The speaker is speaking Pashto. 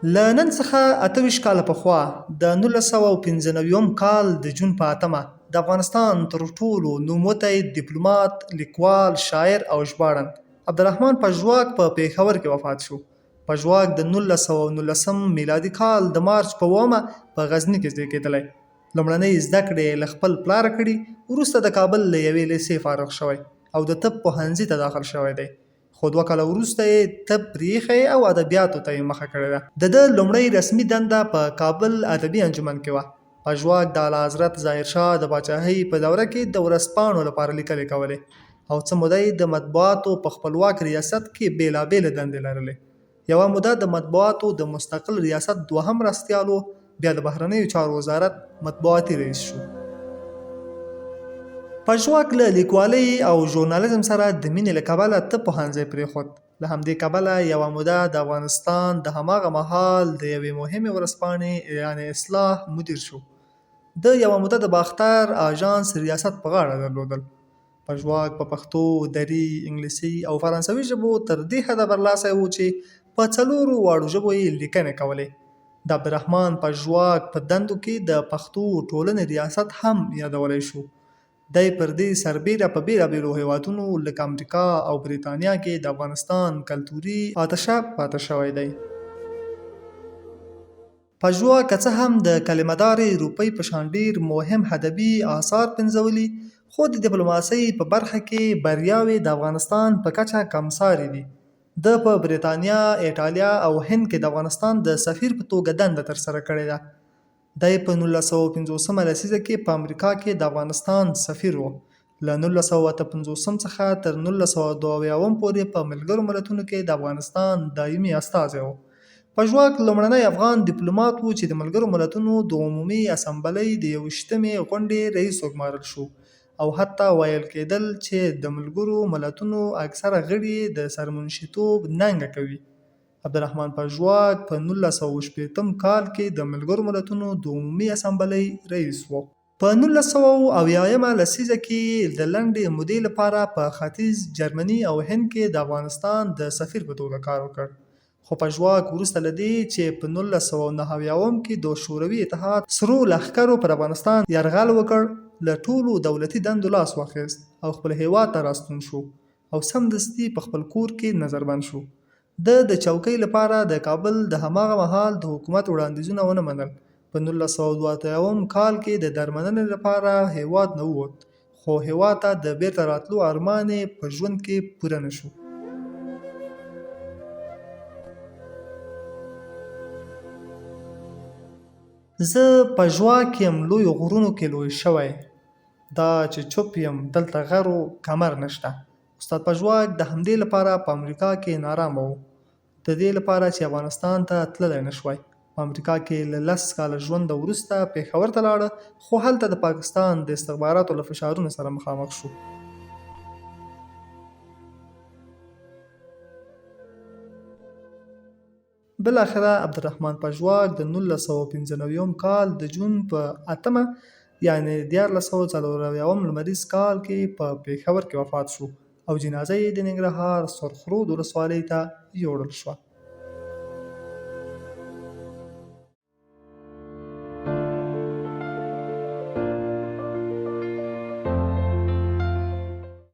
له نن څخه 28 کاله پخوا د 1995 کال د جون په 8مه د افغانستان تر ټولو نوموتی دیپلومات، لیکوال، شاعر او ژباړن عبدالرحمن پژواک په پېښور کې وفات شو. پژواک د 1919 میلادي کال د مارچ په 7مه په غزني کې زېږېدلی. لومړنۍ زده کړې یې له خپل پلاره کړي، وروسته د کابل له یوې لېسې فارغ شوی او د طب پوهنځي ته داخل شوی دی. خو دوه کاله وروسته یې طب پرېیښی او ادبیاتو ته یې مخه کړې ده. د ده لومړۍ رسمي دنده په کابل ادبي انجمن کې وه. پژواک د اعلیحضرت ظاهرشاه د پاچاهۍ په دوره کې د ورځپاڼو لپاره لیکلې کولې او څه موده یې د مطبوعاتو په خپلواک ریاست کې بېلابېلې دندې لرلې. یوه موده د مطبوعاتو د مستقل ریاست دوهم مرستیال و، بیا د بهرنیو چارو وزارت مطبوعاتي رئیس شو. پژواک له لیکوالۍ او ژورنالیزم سره د مینې له کبله طب پوهنځی پرېښود. له همدې کبله یوه موده د افغانستان د هماغه مهال د یوې مهمې ورځپاڼې یعنې اصلاح مدیر شو. ده یوه موده د باختر آژانس ریاست په غاړه درلودل. پژواک په پښتو، دري، انګلیسي او فرانسوي ژبو تر دې حده برلاسی و چې په څلورو واړو ژبو یې لیکنې کولې. د عبدالرحمن پژواک په دندو کې د پښتو ټولنې ریاست هم یادولی شو. دی پر دې سربېره په بېلابېلو هېوادونو لکه امریکا او بریتانیا کې د افغانستان کلتوري آتشه پاتې شوی دی. پژواک که څه هم د کلمه دارې روپۍ په شان ډېر مهم ادبي آثار پنځولي، خو د دیپلوماسۍ په برخه کې بریاوې د افغانستان په کچه کمسارې دي. ده په بریتانیا، ایټالیا او هند کې د افغانستان د سفیر په توګه دنده ترسره کړې ده. دی په 1950 لسیزه کې په امریکا کې د افغانستان سفیر و. له 1958 څخه تر 1972 پورې په ملګرو ملتونو کې د افغانستان دایمي استازی و. پژواک لومړنی افغان دیپلومات و چې د ملګرو ملتونو د عمومي اسمبلۍ د 21مې غونډې رئیس وګمارل شو او حتی ویل کېدل چې د ملګرو ملتونو اکثره غړي یې د سرمنشیتوب ننګه کوي. عبدالرحمن پژواک په 1960 کال کې د ملګرو ملتونو د عمومي اسمبلۍ رئیس و. په 1970مه لسیزه کې یې د لنډې مودې لپاره په ختیځ جرمني او هند کې د افغانستان د سفیر په توګه کار وکړ، خو پژواک وروسته له دې چې په 1979 کې د شوروي اتحاد سرو لښکرو پر افغانستان یرغل وکړ، له ټولو دولتي دندو لاس واخیست او خپل هېواد ته راستون شو او سمدستي په خپل کور کې نظربند شو. ده د چوکۍ لپاره د کابل د هماغه مهال د حکومت وړاندیزونه ونه منل، په 1982 کال کې د درملنې لپاره هېواد نه ووت، خو هېواد ته د بېرته راتلو ارمان یې په ژوند کې پوره نه شو. زه پژواک یم لویو غرونو کې لوی شوی، دا چې چوپ یم دلته غر و کمر نشته. استاد پژواک د همدې لپاره په امریکا کې نارامه و. د دې لپاره چې افغانستان ته تللی نه شوای. په امریکا کې له 10 کاله ژونده وروسته پېښور ته لاړه، خو هلته د پاکستان د استخباراتو له فشارونو سره مخامخ شو. بالاخره عبدالرحمن پژواک د 1995 کال د جون په 8مه یعنې 1374 لمریز کال کې په پېښور کې وفات شو او جنازه یې د ننګرهار سرخ رود ولسوالۍ ته یوړل شوه.